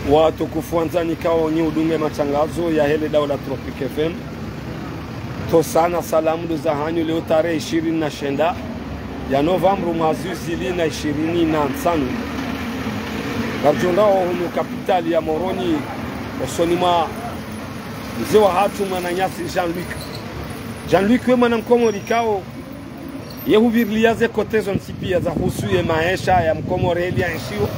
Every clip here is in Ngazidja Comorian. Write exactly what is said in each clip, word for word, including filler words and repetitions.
Watukufu wandzani ikao nyi udunga matangazo yahe le daula Tropic F M. Ntsontsi na salamu ndo zahanyu leo tarehi ishirini na shenda ya novambru mwaha zihwi zili na ishirini na ntsanu. Ngaridjo ndrao hunu kapitali ya Moroni, hosoni mwa mze wahatru mwananyasi Jean-Luc. Jean-Luc we mwana mkomori ikao ye huvirilia ze kote zontsi pia zahusu ye maesha ya mkomori heli ya enshio.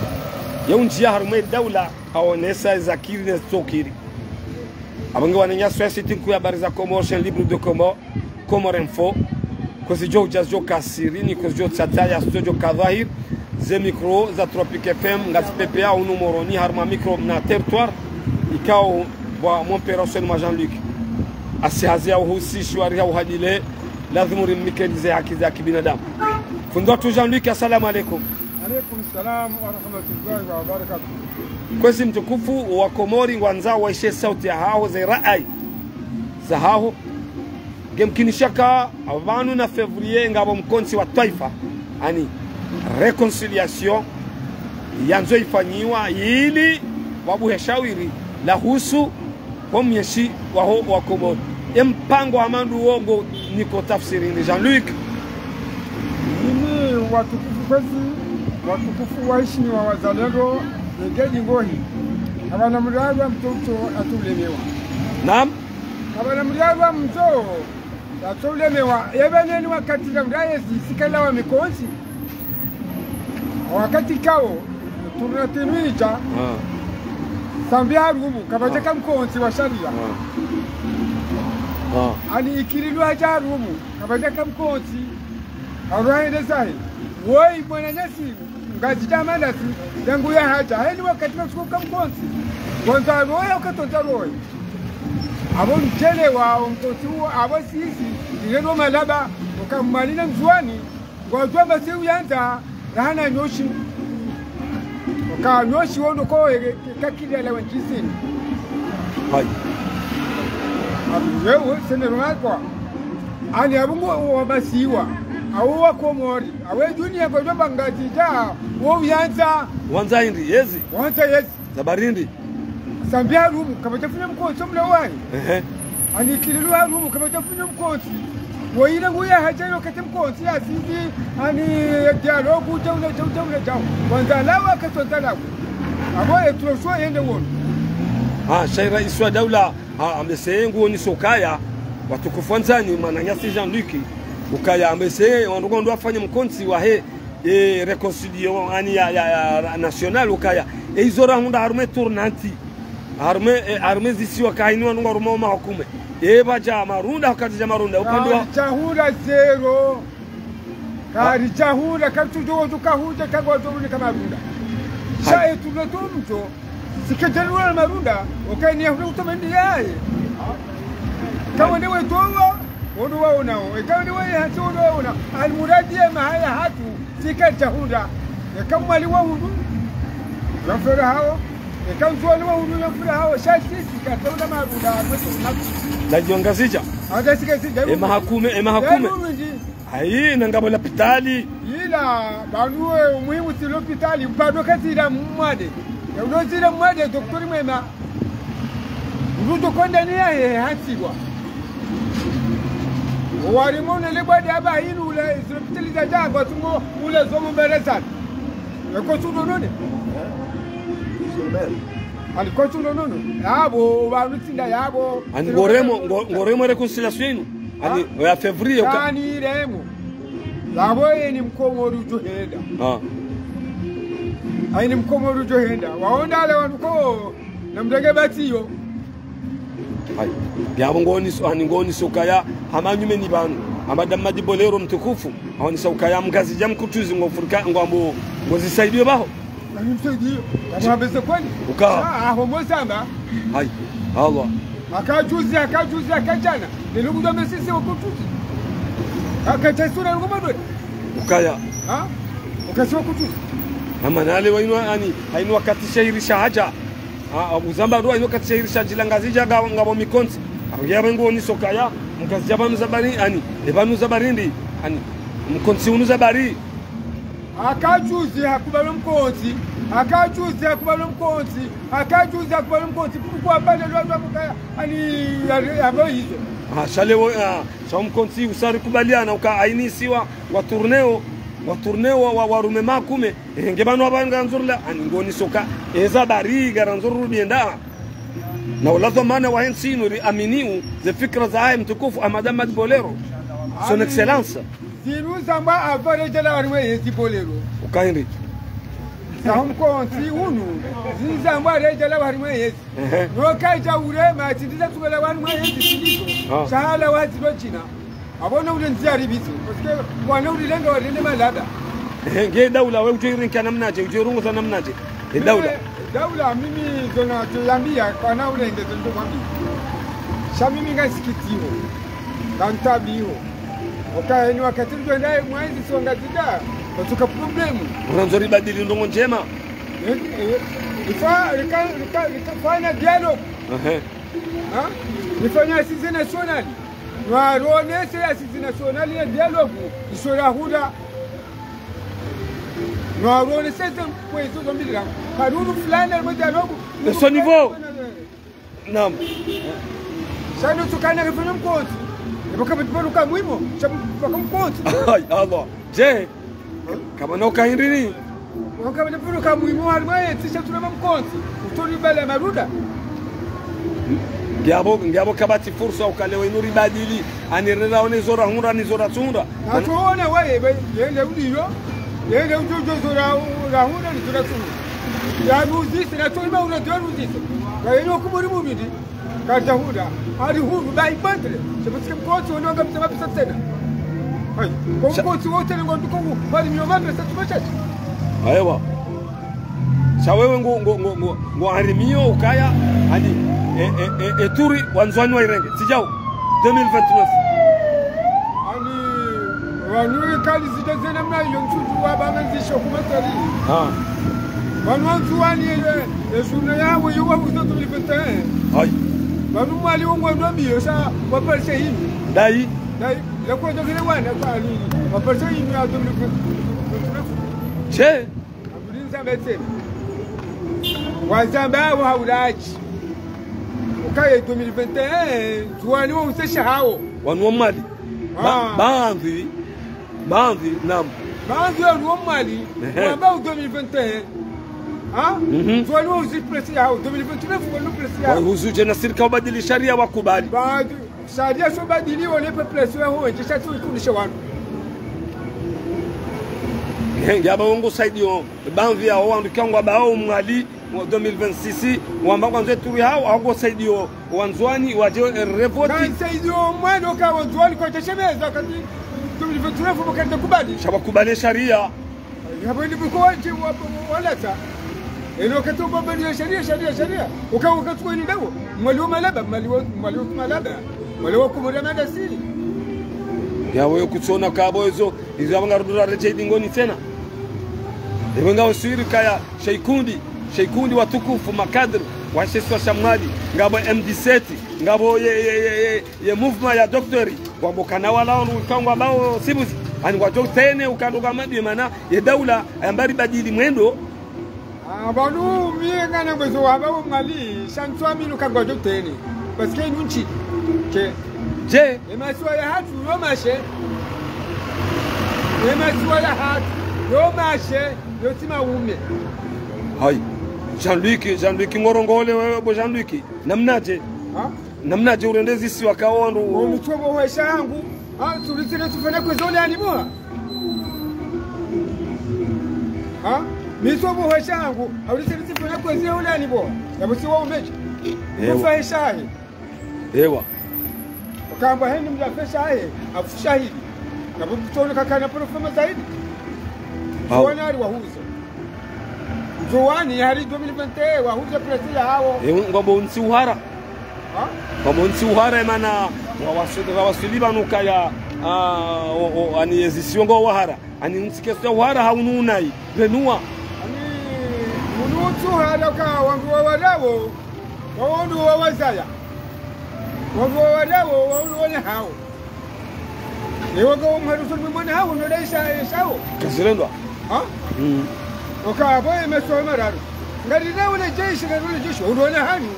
Ye undjia harumwa ye daula haonesa zakiri ne zitsokiri. Apvo nge wananyasi wa site nkuu ya habari za Comores, Chaîne Libre des Comores, Comores Info. Kwezi djo udja zidjo kasiri ni kwezi djo tsataya zidjo djo kadhahir. Ze micro za Tropic F M ngazipepea hunu Moroni harumwa micro na territoire ikao wa mon père hosoni mwa Jean-Luc. Asi hazi ya uhusi shiwari ya uhadile, lazimu rimnike ze haki za kibinadamu. Fundi watru Jean-Luc, assalamu alaikum. Alaikum salam wa rahmatullahi wa barakatuh. Kwezi mtukufu, wa Komori ngwandzao waishe sauti yahaho, ze rayi zahaho. Ngemkinisha ka apvanu na février ngapvo mkontsi wa twaifa, ani réconciliation, yandzo ifanyiwa ili wabuhe shawiri lahusu ho myeshi waho wa Komori. Ye mpango wa mandru wo ngo niko tafsiri ni Jean-Luc. Ini watukufu kwezi, watukufu waheshimiwa wazalendo, egedi ngohi. Apvana mdru wa mtoto atsulemewa. Naam. Apvana mdru wa mtoto atsulemewa. Eba neni wakati la mdru yezi sikala wa mikontsi. Wakati ikao, tournante inu idja. Ah. Sambi harumwa, kapvadjaka mkontsi wa sharia. Ah. Ah. Ani ikililwa hadja harumwa, kapvadjaka mkontsi. Harumwa hende zahe. Woyi mwananyasi, Ngazidja manasi, yangu ya hadja. Heni wakati masuka mkontsi. Ngwandzo roye, wakati ngwandzo roye. Apvo mtele wa mkontsi uwo, apvo sisi, ile ndo malaba, uka Mwali na Ndzuwani, ngwadjuwa masihu yandza, rahana nyoshi. Uka nyoshi wondo ko, e, e, kakili ala wendjisini. Hayi. Apvo wewe, sene rumakwa. Ani apvo ngo wa masiwa, awo wa Komori, awe dunia ngwadjuwa Ngazidja, wo uyandza. Wandza hindri, yezi? Wandza yezi. Za bari hindri? Sambi harumwa, kapvadja fanya mkontsi mle wayi. Ehe. Ani ikililwa harumwa, kapvadja fanya mkontsi. Woyi ile ngu ya hadja yo kate mkontsi ya sisi, ani dialogue, udja ule, udja ule, udja ule, udja. Wandza lawa, katu wandza lawa. Apvo e troso yende wono. Ah, shairi raisi wa daula, ah, ambese nguonesa ukaya, watukufu wandzani, mwananyasi Jean-Luc, ukaya ambese, wandru ngwandro wafanya mkontsi wahe, e, réconciliation, ani ya, ya, ya, nationale, ukaya, e, izo rahundra harumwa tournante, harumwa, e, harumwa zisiwa kahini wandru ngwarumao mahakume. E, pvadja marunda, wakati dja marunda, upande wa karidjahundra zéro. Karidjahundra, karitsudjo wandru kahundra, kangwadjo runi ka marunda. Hayi. Sha e tournante mdjo, sike djalula marunda, uka ini ya hule utomendi yaye. Kawa nde wetowa, wondo waonao. Eka nde waye hatsi wondo waonao. Almuradi ye maha yahatru, sike djahundra. Eka Mwali wahundru, yamfera hawo. Eka Ndzuwani wahundru, yamfera hawo. Sha sisi, karidjahundra marunda, mwetu naku. La Ngazidja. Anga sike zidja. E mahakume, e mahakume. Hayi, na ngapvo lapitali. Ila, pvanu we, umuhimu tsi lapitali, pvanu kazira mwade. Ya ulo zira mwade, doktori mwema. Urudo konda ni yahe, hatsiwa. Wari mone le bwade aba hinu ule, zira lapitali za djangwa, tumo ule zomo mbelezani. Eko tsudo none. Ani ko tsudo none. Yapvo, pvanu tsinda yapvo. Ani ngoremo, ngo-, ngoremo réconciliation inu. Ani, ya février, uka- Ani remo. Yapvo eni mkomori udjo henda. Ah. Eni mkomori udjo henda. Waonda ale wandru ko, na mdrege batiyo. Hayi. Yapvo nguonesa, ani nguonesa ukaya, hama nyumeni pvanu. Hama Damadi Bolero mtukufu. Haonesa ukaya Mngazidja mkutuzi ngofurika, ngwambo, ngozisaidiyo pvaho. Ani msaidiyo. Amwambese kweli. Uka. Ah, aho mozamba. Hayi. Allah. Akajuzi, akajuzi, akajana. Nilukudwa mesisi wakutuzi. Akachesura ngoma dwe. Ukaya. Ha? Ukasi wakutuzi. Ama nale wa inu ani, ha inu wakati shahiri shahadja. Ah, ah, uzamba ndo inu wakati shahiri shahadjila Ngazidja nga-, ngapvo mikontsi. Angia wengu onesa ukaya, Mngazidja pvanu za bari, ani, e pvanu za bari ndi, ani, mkontsi unu za bari. Akajuzi hakubali mkontsi, Akajuzi akubali mkontsi, akajuzi akubali mkontsi, pourquoi pas le loi de Bukaya, ani, ya, ya, ya, hizo. Ah, sha leo, ah, sha mkontsi usa rikubaliana uka ainisiwa, wa tourneo, wa tourneo, wa, wa, warume makume, eh, nge pvanu apva ngarandzo rila, ani ngoni soka, eza bari ngarandzo rudienda. Na ula dhwamana wa hentsi inu riaminiu, ze fikira zahe mtukufu Ahmad Ahmad Bolero. Son Excellence. Zinu zambwa apvo redjela harimwa yezi Bolero. Uka hindri? Za mkontsi unu, zinu zambwa redjela harimwa yezi. Ehe. No kaidja urema, tsindiza tsukela harimwa yezi tsindizo. Ah. Shahala wazilo djina. Apvo na ule ndziya ripvitse. Parce que kwana ule lenga warende malaba. Ehe, nge daula we udjo irinka namnadje, udjo irongoza namnadje. E daula. Mimi, daula, mimi zona tsoyambiya, kwana ule nge zondo mwambi. Sha mimi ngasikitiho. Ngantabiho. Oka heni wakati udjo ndaye mwayizi songa zida, watsuka problème. Urandzo ribadili ndrongo ndjema. Eh, eh, rifa-, rika-, rika-, rikafanya dialogue. Ehe. Ha? Rifanya assises nationales. Nwaronese assises nationales ya dialogue. Isho ya huda. Nwaronese ze kwezo zombili la. Karuru fulani ya dialogue. De ce niveau. Naam. Sha no tsukana rifanya mkontsi. Ebo kapvatsi pvanu ka muhimu, sha pvaka mkontsi. Ay, Allah. Je, kapvana uka hindri ni? Waka pvale pvanu ka muhimu harimwa yentsi sha tsuna mkontsi. Utori bale maruda. Ngiapvo, ngiapvo kapvatsi fursa uka leo inu ribadili. Ani rera one zo rahundra ni zo ratsuhundra. Natsuona waye, be, yende udiyo. Yende udjo djo zo ra-, rahundra ni zo ratsuhundra. Ya ruzise, natsuona ura zo ruzise. Waye no kumuri mubidi. Karja huda, ari hudu, ba ibantre. Sha pvatsi ke mkontsi, wano wanga mtema pesa tsena. Ay, kwa mkontsi wote ni ngwanduko hu, pali miyo mapesa tsumashashi. Ewa. Sha wewe ngo, ngo, ngo, ngo, ngo harimiyo ukaya, ani, e, e, e, e tour wa Ndzuwani wa irenge. Tsi djau. Deux mille vingt-neuf. Ani, wanu ikali zita zena mna yo mtsutsu wa banga zisho kumatari. Ah. Wanu wa Ndzuwani ye, ye journée yawo yo wahuza deux mille vingt et un. Ayi. Wanu Mwali wo ngwandro mbiyo sha waparisha himi. Dayi. Dayi. La kwa dokele wana kwa ali. Waparisha himi ya deux mille vingt-neuf. Che. Abudinza betsema. Wazamba wa haulaji. Ukaye deux mille vingt et un, Ndzuwani wo usesha hawo. Wanu wa Mwali. Ba-, ah. Baadhi. Baadhi, naam. Baadhi ya wanu wa Mwali, ehe, wamba u deux mille vingt et un. Ha? Mhm. Ndzuwani wo uzi presi yawo, deux mille vingt-neuf wo presi yawo. Wa huzu dje na sirika ubadili sharia wakubali. Baadhi, sharia so badili wo lepe presi yawo, ndje sha tu ikunishe wanu. Ehe, ngiapvo wongo saidiyo, baadhi ya wandru kangwa bao Mwali, wa deux mille vingt-six, wamba kwanze turi hao, hao ngo saidiyo. Wandzuwani wadje, eh, revoti. Kan saidiyo mwana oka Wandzuwani kwa tashemeza kati deux mille vingt-neuf mkati kubali. Sha wakubali sharia. Yapvo ndi buko wadje wa, wa, walata. Eno kati ubabani ya sharia, sharia, sharia. Uka, uka tuko ni ndawo. Mwali wo malaba, Mwali wo, Mwali wo malaba. Mwali wo kumura madasi. Yawo yo kutsona kapvo ezo, izo yapvo ngarudura redje idingoni tsena. Ewe ngawo swiri kaya, Sheikundi, Sheikundi watukufu, makadri, wa she isiwa sha Mwali, ngapvo M dix-sept, ngapvo ye, ye, ye, ye, ye mouvement ya docteur, wambo kana wala wanu kangwa bao sibuzi, ani ngwadjo tene ukando kama bi mana, ye daula, yamba ribadili mwendo. Ah, pvanu mi ngana mwezo wamba wo Mwali, sha ntsuamini uka ngwadjo tene. Parce que inu ntsi. Ke. Je. Ye masiwa yahatru, yo mashe. Ye masiwa yahatru, yo mashe, yo tsi maume. Hayi. Jean-Luc, Jean-Luc, ngorongole wewe bo Jean-Luc. Namnadje? Ha? Namnadje urende zisiwa kawondo? Wo mtsobo hwesha hangu. Ha, tsulitsile tsufanya kwezo le ani boha. Ha? Mitsobo hwesha hangu. Ha, ulitsile tsufanya kwezo le ani boha. Yapvo si wa umeji. Ewa. Kufa hesha he. Ewa. Ukamba heni mdafesha he, afu shahidi. Kapvo mtsono kakana profama zaidi. Awu. Wana ali wahuza. Ndzuwani, hari deux mille vingt et un, wahuza presi yawo. Eh, ngwambo ntsi uhara. Ha? Ngwambo ntsi uhara, emana, wawasuli, wawasuli pvanu kaya, ah, o, o, ani ezisiwa ngo wahara. Ani ntsi kesu ya uhara ha unu unayi, renua. Ani, unu ntsi uhara ka wandru wa warawo, wa wandru wa wazaya. Wandru wa warawo, wa wandru wa nyahawo. Ewa ka wamharusu ni mwana hawo, no daisha, ishawo. Kazirendwa. Ha? Mm. Oka, abo ye maso mararu. Ngari na ule jeshi, ngari ule jeshi. Ulona hanyu.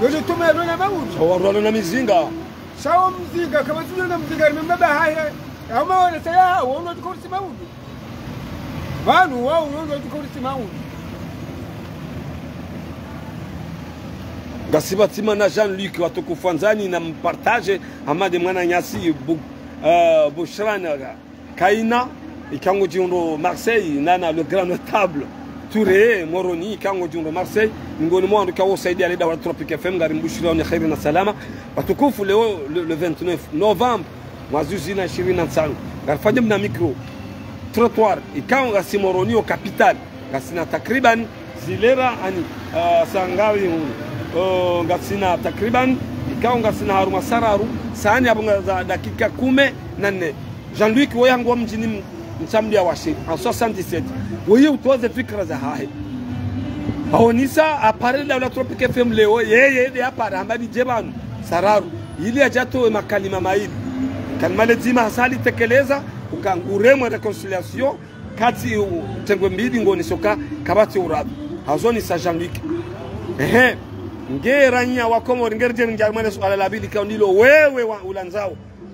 Yole tume yalona maudu. Sha warwalo na mizinga. Sha wo mzinga, kama tsi yona mzinga, ni mbaba hahe. Ama wale saya, wo ndo tukorisi maudu. Pvanu, wo ndo tukorisi maudu. Ngasi pvadzima na Jean-Luc, watukufu wandzani, na mpartage, Hamadi mwananyasi, bu-, eh, Bushrana, Kaina, ikao ngodjihundro Marseille, nana le grand notable Touré Moroni, ikao ngodjihundro Marseille, ngoni mwa wandru ikao usaidia le daula Tropic F M, ngari mbushiriao ni kheri na salama. Watukufu, leo, le, le vingt-neuf novembre, mwaha zihwi zili na ishirini na ntsanu. Ngarifanya mna micro trottoir, ikao ngasi Moroni o capitale. Ngasina takriban zilera ani, ah, saa ngavi hunu. Oh, ngasina takriban, ikao ngasina harumwa saa raru, saa nne abo ngaza dakika kume na nne. Jean-Luc, woye hangu wa mdjini m-, mtsamdia washe, en soixante-dix-sept. Woye utoze fikira zahahe. Haonisa apare daula Tropic F M leo, yeye nde apare, hamba nidje pvanu, saa raru. Ili yadje yatowe makalima mayili. Kalima ledzima hasa halitekeleza, uka nguremwa réconciliation, kati u-, tengwe mbili ngoni soka, kapvatsi urabi. Hazonisa Jean-Luc. Ehe. Nge ranya wa Komori, nge ridje ringia mwane suala la pvili ikao ndilo wewe wa ulandzao.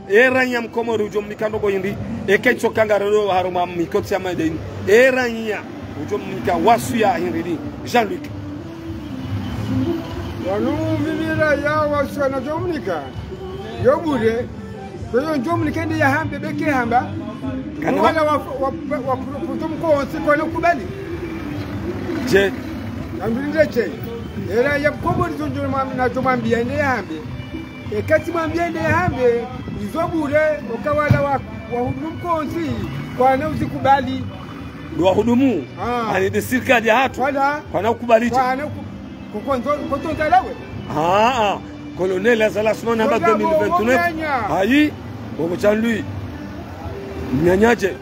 E ranya mkomori udjo mnika ndrongoo hindri, eka itsoka ngarelo harumwa mikotsi ya madeni. E ranya udjo mnika wasuya hindri ni Jean-Luc. Wanu mimi ranya wasuya nadjo mnika. Yo bure. Kwa hiyo ndjo mnika ende yahambe beke hamba. Kana wala wa, wa, wa, wa, wa, mkontsi kwana kubali. Je. Nambi ndje. Era ya Komori ndjo mwa-, nadjo mwambia ende yahambe. Eka tsi mwambia ende yahambe, izo bure, oka wala wa, wahudumu mkontsi, kwana uzikubali. Ndo wahudumu. Ah. Ani nde sirikali yahatru. Wala. Kwana ukubali je. Kwana uku-, kukonzo-, kutonza lawe. Ah, ah. Colonel Azali Assoumani hamba deux mille vingt-neuf. Ayi, bobo Jean-Luc. Mnyanyaje.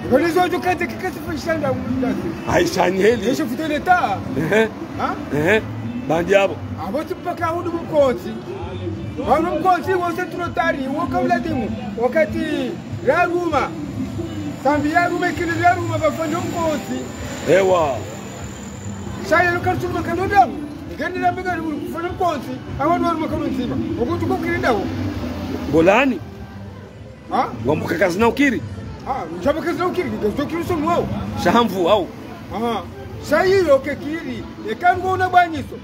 Ngalizo djo kete kikasi fishanda mundasi. Aisha ni heli. Yeshe futa leta. Ehe. Ha? Ehe. Bandi abo. Abo tsi mpaka hudu mkontsi. Wanu mkontsi wose trottoir, woka uladimu. Wakati raruma. Sambi yaruma ikili raruma bafanya mkontsi. Ewa. Saya luka tsuma kanodamu. Ngeni na mbega kufanya mkontsi. Awa ndo waruma kano ndzima. Okutuko kilindawo. Bolani. Ha? Wambuka kazina ukiri? Ha, njaba kazina ukiri, ngezo kiri so mwao. Shahamvu, au? Aha. Sha iyo kekiri, eka ngwona bwanyiso.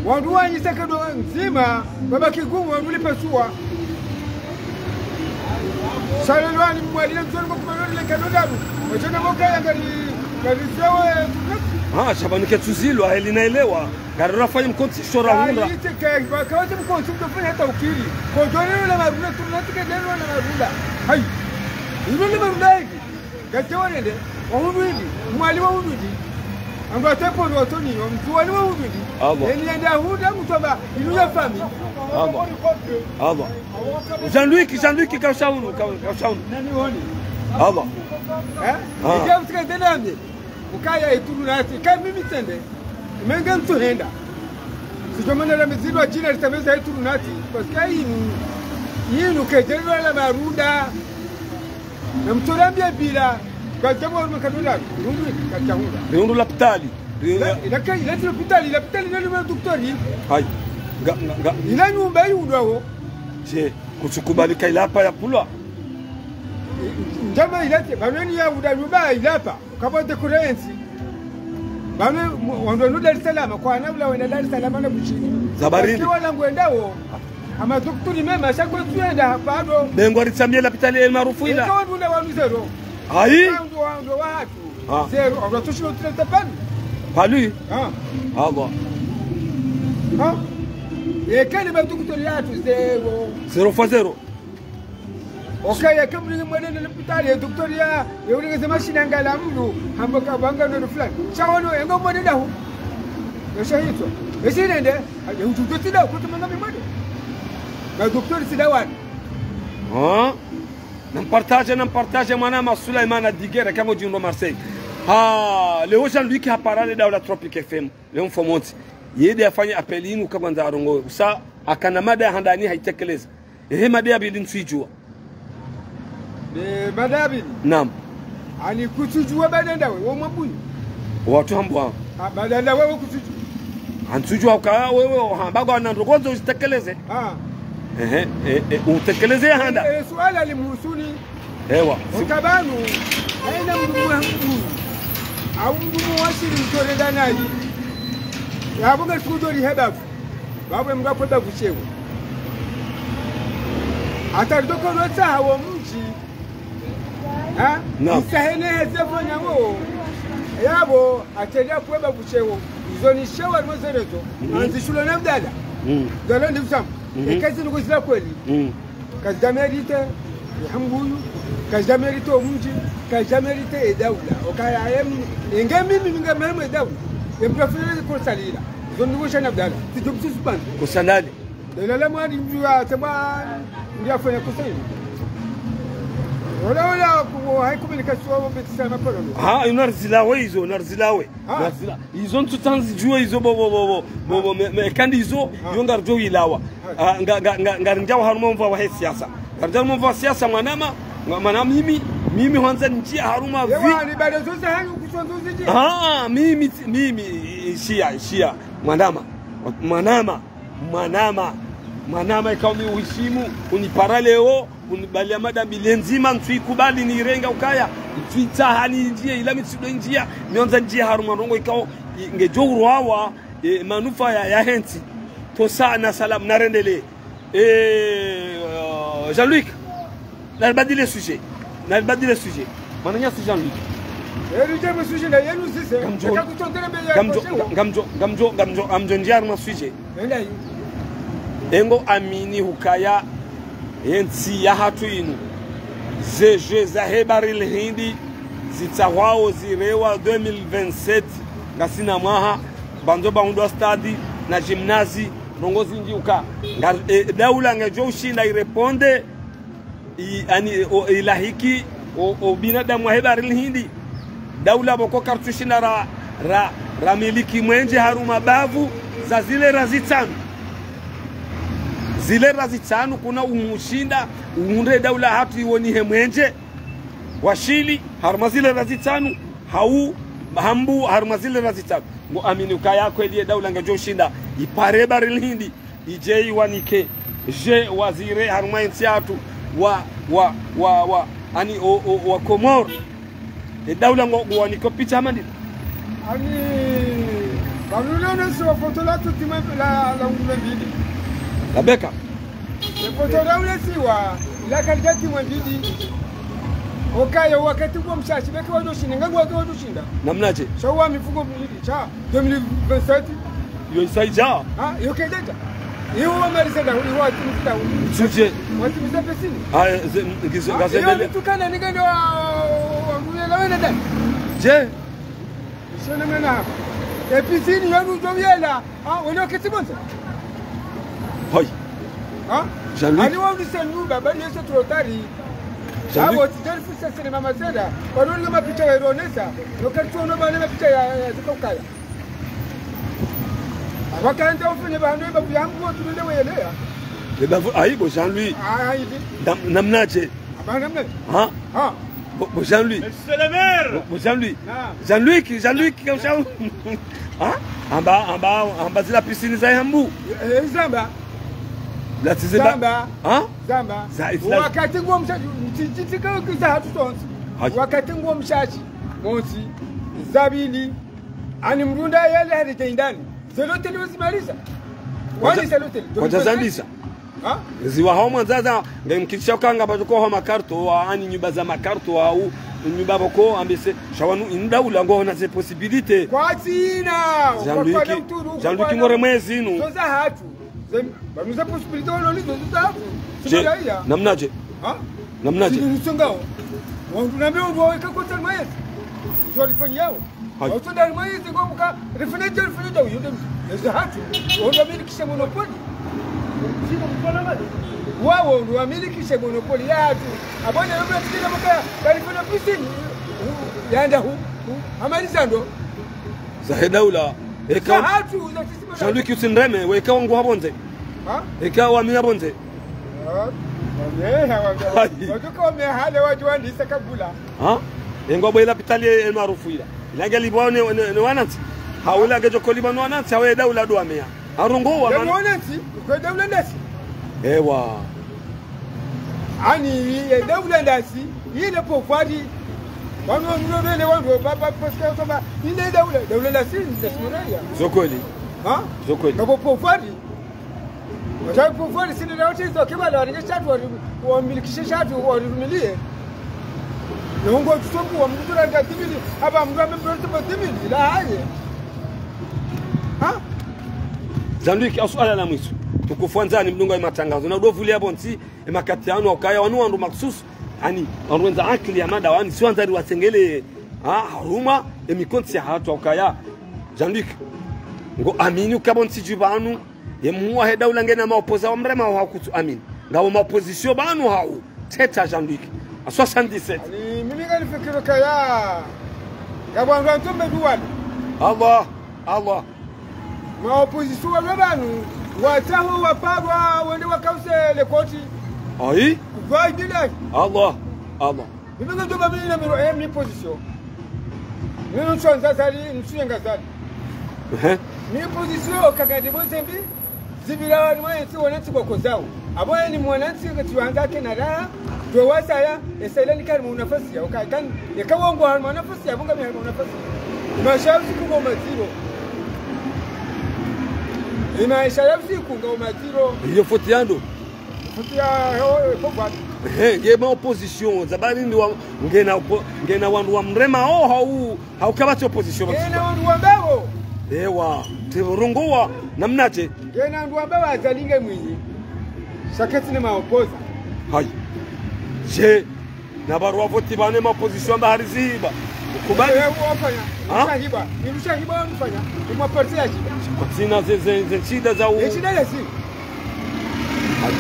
Wandru wanyisa kado ndzima, baba kigumu, wandru lipesua. Sha lelo ani mwalina mzoni kwa kumalori le kado dabu. Wachana mboka ya ngari, ngari zewe, ha, sha pvanu ketsuzilo, aheli na elewa. Ngarora fanya mkontsi shora hundra. Ayi, tse ke, ba, kawatsi mkontsi mtofanya hata ukiri. Kodjolelo la marula, turuna tike lelo la marula. Hayi. Ilo la marula hivi. Ngate wanende, wahundru hivi. Mwali wahundru hivi. Angu atepo ndo watoni, mtu wali wahundru hivi. Allah. Eni yende ahundra, mtu amba, inu ya fami. Allah. Allah. Jean-Luc, Jean-Luc, kaushaunu, ka-, kaushaunu. Nani woni? Allah. Eh? Ah. Ndio msika tena ambe. Ukaya ituru nati, ka mimi tsende. Menge mtu henda. Sijomana la mizidu wa jina litameza ituru nati. Parce que yinu, yinu kejelwa la marunda. Na mtu rambia bila. Kwa tabu wa makadula. Rundu katahunda. Rundu lapitali. Ila, ila ke, ila ti lapitali, lapitali nani ma doktori. Hayi. Nga, nga, nga. Ila nyumba yudwawo. Je, kutsukubali ka ilapa ya pulwa. Njama ila te, banweni ya uda nyumba ilapa. Kapvwa te kurensi. Bame, mu-, wandru wanu Dar es Salaam, kwana ula wenda Dar es Salaam na Bushini. Zabarindi. Wasi wala ngwendawo. Ama doktori mema, sha kwetu yenda, bado. Bengwa ritsamie lapitali El Maarouf ila. Eka wandru wale wanu zéro. Ayi. Wandru, wandru wahatru. Ah. Zéro, wandru watushilo tule tapani. Palui. Ah. Allah. Ah. Eka ni madoktori yahatru zéro. Zéro fois zéro. Okaya kamlingi mwenende lapitali, ye doktori ya, ye ulingeze mashine angala mndru, hamba kabanga ndo fulani. Sha wanu, engo mwenende hu. Yashahitwa. Esi nende, ye ututu tsi dawo, kutu manga mimwende. Na doktori tsi dawo wani. Ah. Nampartage, nampartage, mwana ma Sulaimana Digera, kango djihundro Marseille. Ah, leo Jean-Luc hapara le daula Tropic F M. Leo mfomontsi. Yede afanye appel inu kangwandza arongowe. Usa, akana mada ya handani haitekeleza. Ehe, mada ya pvili ntsuidjuwa. Eh, mada ya pvili? Naam. Ani kutsudjuwa badanda we, wo mabuni. Watru hambwa. Ah, badanda we, we kutsudjuwa. Antsudjuwa uka wewe, hamba ngwana ndrongoo ndzo uzitekeleze. Ah. Ehe, eh, eh, utekeleze ya handa. Eh, eh, suala limuhusuni. Ewa. Uka pvanu, haina mndru mwa mndru. Au mndru mwa shiri mtore danayi. Yapvo nge tsudjori hebavu. Bapvo mndru apvo hebavu shewo. Hata ridoko lotsa hawo mdji. Ha? Naam. Isahene heze fanya wo. Yapvo, ateli apvo hebavu shewo. Izo ni shewo alimo zerezo. Mhm. Andzishulo na mdala. Mhm. Dala ndi msamu. Mhm. Eka zi ndrongoo zila kweli. Mhm. Kazidja mérité, ye hambuyu, kazidja mérité omdji, kazidja mérité edaula. Oka ya em, enge mimi mi nga mehemu edaula. Ye mndru afanya kosa lila. Zo ndrongoo shana mdala. Tsidjo msusu pvanu. Kosa lali. Lelo la mwali mndru ya tsema, mndru afanya kosa hili. Ola, ola, ku, hai communication wa beti sa mapololo. Ha, ina rizila we izo, ina rizila we. Ah. Ina rizila. Izo ntsutsandzidjuwe izo bo, bo, bo, bo, bo, bo, me, me, kandi izo, ah, yo ngaridjo ilawa. Ah. Ah, nga, nga, nga, ngarindjia harumwa mva wahe siasa. Ngarindjia harumwa mva wa siasa mwanama, mwa-, mwana mimi, mimi hwandza ndjia harumwa vi- Ewa, ni bale zoze hanyu kutsondzo zidji. Ah, mimi, mimi, shia, shia, mwanama, mwanama, mwanama, mwanama, ikao mi uheshimu, unipara leo, unibaliya madhambi le ndzima, ntsu ikubali nirenge ukaya, ntsu itsaha nindjie, ila mi tsidjo ndjia, mi hwandza ndjia harumwa ndrongoo ikao, i-, ngedjo urwawa, e, manufaa ya, yahe ntsi. Tosa na salamu, narendelee. E, euh, Jean-Luc, naribadili sujet. Naribadili sujet. Mwananyasi Jean-Luc. Eri dje mu sujet na yenu zise, ngamdjo, eka kutsondele mbe ya ngamdjo, koshewa. Ngamdjo, ngamdjo, ngamdjo, ngamdjo ndjia harumwa sujet. Enda yu. Engo amini hukaya ye ntsi yahatru inu. Ze jeux zahe Bahari l'Hindi zitsahwao zirewa deux mille vingt-sept, ngasina mwaha, bandzo bahundrwa stade na gymnase, ndrongoo zindji uka. Nga, e, daula ngedjo ushinda ireponde, i, ani, o, ilahiki, o, o binadamu wahe Bahari l'Hindi. Daula pvoko karitsushinda ra, ra, ramiliki mwenje harumwa bavu za zilera zitsanu. Zilera zitsanu kuna umushinda, uhundre daula hatru iwonihe mwenje wa shili, harumwa zilera zitsanu, hau, hambu, harumwa zilera zitsanu. Ngo amini ukaya kweli ye daula ngedjo ushinda, ipare Bahari l'Hindi, idje iwanike, je wazire harumwa entsi yahatru wa, wa, wa, wa, ani o, o, wa Komori. E daula ngo, ngo wanike picha hama ndini. Ani, pvanu leo nesi wa foto la tuti mwe la, la ungume mbili. Labeka. E foto la ule siwa, la kalika timwe mbili. Okaya wakati kwa mshashi, beke wadjoshinda, ngangu wake wadjoshinda. Namnaje? Shawa mifuko mbili, sha. Deux mille vingt-sept. Yo isa idja. Ah, yo kedja. Iwo wamaliza nda, iwo watimiza nda. Sujet. Watimiza piscine. Ah, ze, ngizo, ah, ngazendele. Iyo nitukana ninga ndo wa, wa, wa, wa, wena nda. Je. Isone mena. E piscine yanu djo yela. Ah, wene wakati bonza. Hoi. Ah? Jean-Luc. Ani wa unise nuba, bani yese trotari. Jean-Luc. Abo, tijani fusa sene mama zeda. Wanu nga mapicha wa ironesa. Nokati wono bane mapicha ya, ya, ya zika ukaya. Abakanda ufene bahano ebavu yangu wotu nende weyeleya. Ebavu, ayi bo Jean-Louis. Ayi bi. Nam-, namnaje? Aba namnaje? Ha? Ha? Bo, bo Jean-Louis. Monsieur le maire. Bo, bo Jean-Louis. Naam. Jean-Louis, Jean-Louis, comme ça. Ha? Amba, amba, amba zila piscine za hambu. Eh, eh, zamba. La tizeba. Zamba. Ha? Zamba. Za, za. Wakati nguo mshashi, mtijiti kwa kiza hatu tonsi. Hayi. Wakati nguo mshashi. Mosi. Zabili. Ani mrunda yale hari tendani. Ze loteli wazimaliza. Kwaja-, wani ze loteli. Kwaja zandisa. Ha? Ziwa hao mwanzaza, nge mkisha ukanga bado kwa hao makarto, wa ani nyumba za makarto, au nyumba boko, ambese, shawanu inda ula ngo na ze possibilité. Kwa tina, Jean-Louis, kwa ki-, kwa uturu, Jean-Louis kwa Kingore mwezi inu. Zoza hatu. Zem, banu za possibilité walo ni zoza hatu. Je, sima ya. Namnaje? Ha? Namnaje? Sini nisongao. Wangu na meo mwa weka kote mwezi. Zo lifanyao. Hayi. Watsonda limwe izi ngomka, rifanya dje, rifanya dje, uyo nde, eze hatu, wao ndo wamilikishe monopole. Wao ndo wamilikishe monopole ya hatu. Abone yomwe tikile mka, kalifanya piscine, u-, yanda hu, hu, amaliza ndo. Zahe daula, eka, za hatu, za sisi maka. Jean-Luc usinireme, weka wangu habonze. Ha? Eka wami habonze. Ha? Wame, ha, wame. Hayi. Watuka wame hale watu wandisa kabula. Ha? Engwa bwe lapitali e, e maarufu ila. Ila ngelipvwa ne, ne, ne wanantsi. Hau ila ngedjo kolipvwa ne wanantsi, hau ye daula ndo ameya. Harongowa. Ye mana wanantsi, kwe daula ndasi. Ewa. Ani ye daula ndasi, ile pouvoir. Wanu wanu wele wanu, ba, ba, parce que, ba, ile daula, daula ndasi, ndasi mwana ya. Zo kweli. Ha? Zo kweli. Ngapvo pouvoir. Wata pouvoir sini na wote izo kibala, waringe shatru, wari-, wamilikishe shatru, warirumilie. Na ungo tusoku, wa mdru range dix mille, haba mdru ame mdru ame dix mille, la haye. Ha? Jean-Luc, ha suala la mwiso. Tukufu wandzani mdungao ye matangazo. Na udovuli ya pvontsi, ye makati yanu, ha ukaya, wanu wandru makhsusu, ani, wandru wendza akili ya mada, wani, si wandzani watsengele, ha, harumwa, ye mikontsi ya hatru, ha ukaya. Jean-Luc, ngo amini uka pvontsi dju pvanu, ye mhuu wahe daula ngena maopoza wa mrema wa kutsu amini. Ngapvo maopozisio pvanu hau, teta Jean-Luc. À soixante-dix-sept. Ani, mimi nganifikiri kaya. Ngapvo wandru wantombe duwani. Allah, Allah. Maopozisio wa pvanu, watsaho waparwa, wende wakause le koti. Ayi. Kwa idile. Allah, Allah. Mimi ngamdjo ba mimi na miro, eh, mi position. Mimi ntsu andza Azali, ntsu yenga Azali. Ehe. Mi position, kakati bo zembi, zibira wani mwa ntsi, wanantsi kwa kozao. Abo yani mwanantsi kati wandza kena raha, dwe wasaya, esa ila ni kari mwa nafasi ya, uka, kan, yeka wangu hari mwa nafasi ya, munga mi hari mwa nafasi. Ye maesha ya usiku ngao maziro. Ye maesha ya usiku ngao maziro. Iyo foti yando. Foti ya, yo, yo, pouvoir. Ehe, nge ma opposition, zabari ndi wa, ngena opo-, ngena wandru wa mrema, oh, hau, hau kapvatsi opposition. Ngena wandru wa mbewo. Ewa, te rongowa, namnadje. Ngena wandru wa mbewo Azali nge mwinyi. Sha ketsi ne maopoza. Hayi. Je, na barua voti pvanu ye ma opposition amba hari zihiba. Ukubali? Eh, wafanya. Ha? Ushahiba. Ni ushahiba wafanya. Ni mwa parti ya shiba. Kwatsina ze, ze, ze ntsida za u- Ye ntsida ya zi.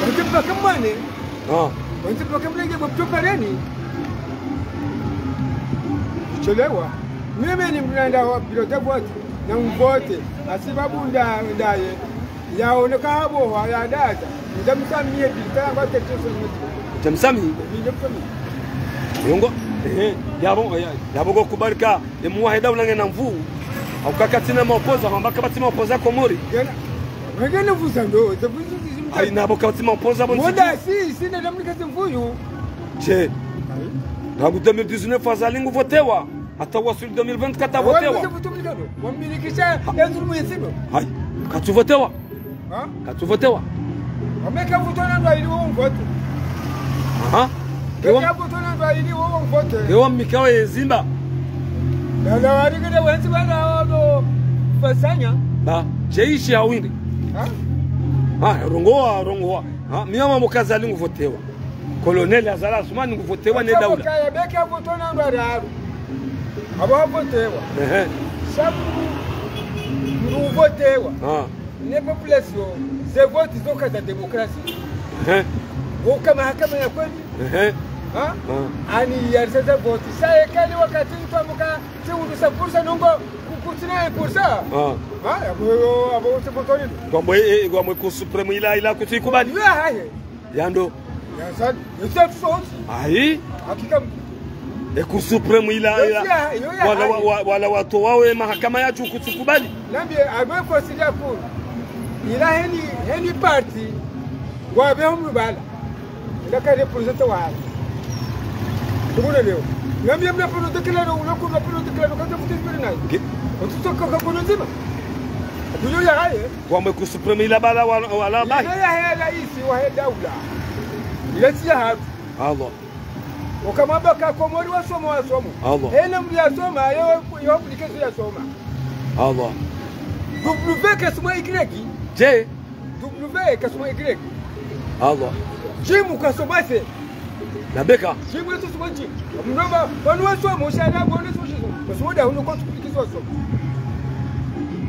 Wandze mpaka mwane. Ah. Wandze mpaka mlenge mwa mtopareni. Chelewa. Mimi ni mnanda wa bureau de vote. Na mvote. Asibabu nda, ndaye. Yaoneka hapvo, haya dada. Ndja msamihi, bilita yamba tete so mtu. Ndja msamihi? Ndja msamihi. Yongo, ehe, yapvo, ya, yapvo ngo kubali ka, ye mhuu wahe daula ngena nvuu. Hau kakatsi na maopoza, hamba kapvatsi maopoza Komori. Ngena, ngena nvuu za ndo, za nvuu zi-, zi-, ayi, na pvo kapvatsi maopoza pvo ntsini. Wanda si, si na damnika zi nvuu yu. Je. Ayi. Rangu deux mille dix-neuf Azali ngu votewa. Hata wasuli deux mille vingt-quatre avotewa. Wamiliki-, wamilikisha, ya nzuru mwenyezi no. Hayi. Katsu votewa. Ha? Katsu votewa. Wameka vote na ndo ili wo mvote. Aha. Wameka vote na ndo ili wo mvote. Ewa mikawe ye zimba. Dada warikile wenzi bana wado fasanya. Ba, jeishi hawindi. Ha? Ha, rongowa, rongowa. Ha, miyama mkaza lingu votewa. Colonel Azali Assoumani ngu votewa ne daula. Kaya beke avotewa na ndo araru. Abo avotewa. Ehe. Sabu ngu votewa. Ah. Ne population, ze vote zo ka za démocratie. Ehe. Woka mahakama ya kweli. Ehe. Ha? Ah. Ani ya ze vote. Sa ekali wakati mtu amuka, si udu sa pursa nongo, ku-, kutsina e pursa. Ah. Ha? Abo, abo, se vote ni. Ngwamwe, eh, ngwamwe Cour suprême ila, ila kutsi kubali. Yo, hahe. Yando. Ya Azali. Yo, c'est autre chose. Ayi. Hakika. E Cour suprême ila, yo, ila. Ya, yo, ya, wala, ayi. Wa, wa, wala watowawo ye mahakama ya juu kutsu kubali. Nambi, agwe considérer Cour. Ila heni, heni parti. Wa be hum bala. Ila ka représenter wa. Tukuna leo. Nambi, mna pano dekila no, ulo kuna pano dekila no, kaza futi spiri nayi. Ki- Otutoka kwa kono nzima. Kuyo ya haye. Ngwamwe Cour suprême ila bala wa, wala bahi. Ila yahe raisi wahe daula. Ila tsi yahatru. Allah. Ukamwamba ka Komori wasoma, wasoma. Allah. Hena mdru yasoma, yo, yo application yasoma. Allah. W kasoma Y. Je. W kasoma Y. Allah. Jimu kasoma se. Nabeka. Jimu yetu soma jimu. Mnoma, wanu wasoma, ushara, wanu wasoma, wasoma da, uno kwa tukulikizo wasoma.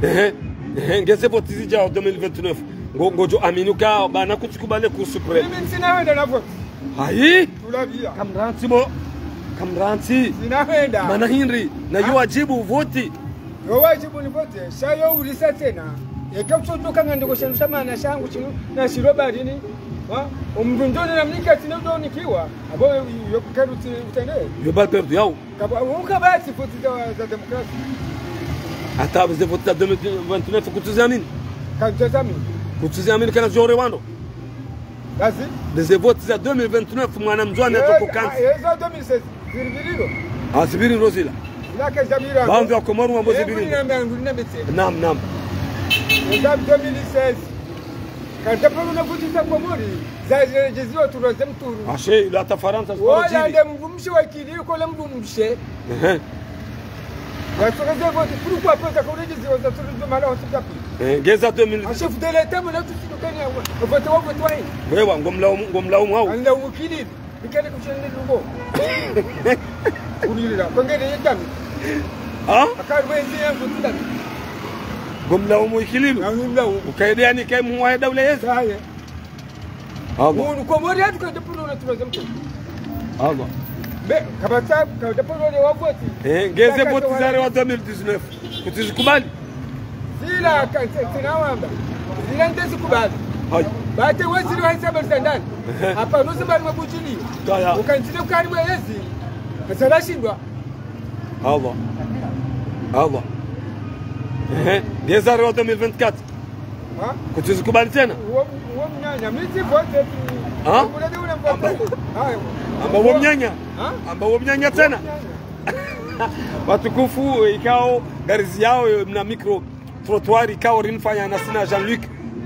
Ehe, ehe, ngeze vote zija deux mille vingt-neuf. Ngo, ngodjo amini uka, bana kutsi kubali Cour suprême. Mimi ntsina hwenda na vote. Hayi? Tulabia. Kamrantsi bo. Kamrantsi. Ntsina hwenda. Mana hindri, na yo wajibu vote. Yo wajibu ni vote, sha yo ulisa tsena. Eka utsotoka ngandiko shenu sha mana shangu shinu, na shiro barini, Ha? Omndru ndjo namnika tsina udjo nikiwa. Abo yo, yo kukeru tsi utende. Yo bal perdu yao. Kaba, ukaba tsi vote za, za démocratie. Hata ze vote za deux mille vingt-neuf kutsuziamini. Kutsuziamini. Kutsuziamini kana zore wando. Basi. Ze vote za deux mille vingt-neuf mwana Mndzuani atsoko kantsi. Yezo deux mille seize. Ziri, ziri ndo. Ah, zibiri ndo zila. Zila ke zabira. Bambi wa Komori wambo zibiri ndo. Nguri nambe, nguri nambe tsena. Naam, naam. Eza deux mille seize. Kantsi pvanu na vutisa Komori. Za, za, za, za, turu, za mturu. Ashe, ila hata Farantsa, Wola nde mdrumshe wa ikililou, kola mdrumshe. Ehe. Za turu ze vote, pourquoi pas za kore za, za turu ze mala, on s'est tapé. Eh, ngeza deux mille. Ah, chef de l'État, mwana tusidukani ya, vote wa, vote wa. Wewa, ngomlaumu, ngomlaumu hao. Anlaumu ikililou. Bikane kushende lungo. Unilila. Kwengele yedami. Ha? Akari wenzi yangu tudami. Ngomlaumu ikililou. Na ngomlaumu. Ukaide yani kai mwa daula yezi. Saye. Allah. Munu Komori yatu kade polo na turaza mtu. Allah. Be, kabata, kade polo ne wa vote. Eh, ngeze vote zare wa deux mille dix-neuf. Kutsizikubali. Zila ka-, tsi-, tsinawamba. Zila nde zikubali. Hayi. Bate weziri wa hisaba zandani. Ehe. Hapvanu zibali mabujili. Kaya. Ukanzile ukari mwezi. Kasala shindwa. Allah. Allah. Ehe. Ngeza rewa deux mille vingt-quatre. Ha? Kutsizikubali tsena. Uwo, uwo mnyanya. Mi tsi vote. Ha? Amba uwo mnyanya. Ha? Amba uwo mnyanya tsena. Uwo mnyanya. Watukufu, eh, ikao, ngariziao, eh, mna micro-trottoir, ikao, rinifanya na sina Jean-Luc,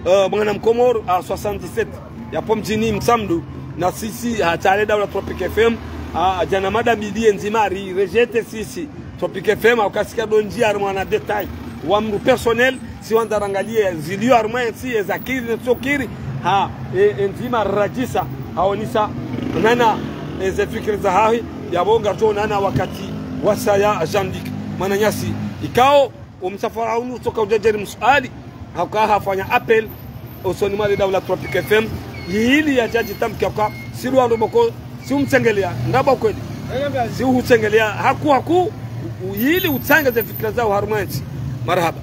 eh, mwana Mkomori, à soixante-dix-sept, yapvo mdjini Mtsamdu, na sisi, ha, tale daula Tropic F M, ha, djana mada mbili enzima ri rejeté sisi, Tropic F M, au kasika donji harimwa na détail, wa mndru personnel, si wandza rangalie, zilio harimwa entsi, ezakiri, netsokiri, ha, e, enzima radjisa, haonisa, nana, eze fikira zahahe, yapvo ngarjo nana wakati wasaya Jean-Luc. Mwananyasi, ikao, omsafara unu, tsoka udjadjeri msuali, hauka hafanya appel, osoni mwa le daula Tropic F M, yili yadjadji tamkia kwa, silu ando boko, si umtsengelea, ndaba kweli. Si uhutsengelea, haku, haku, u-, u-, yili utsangeze fikira zaho harimwa entsi. Marahaba.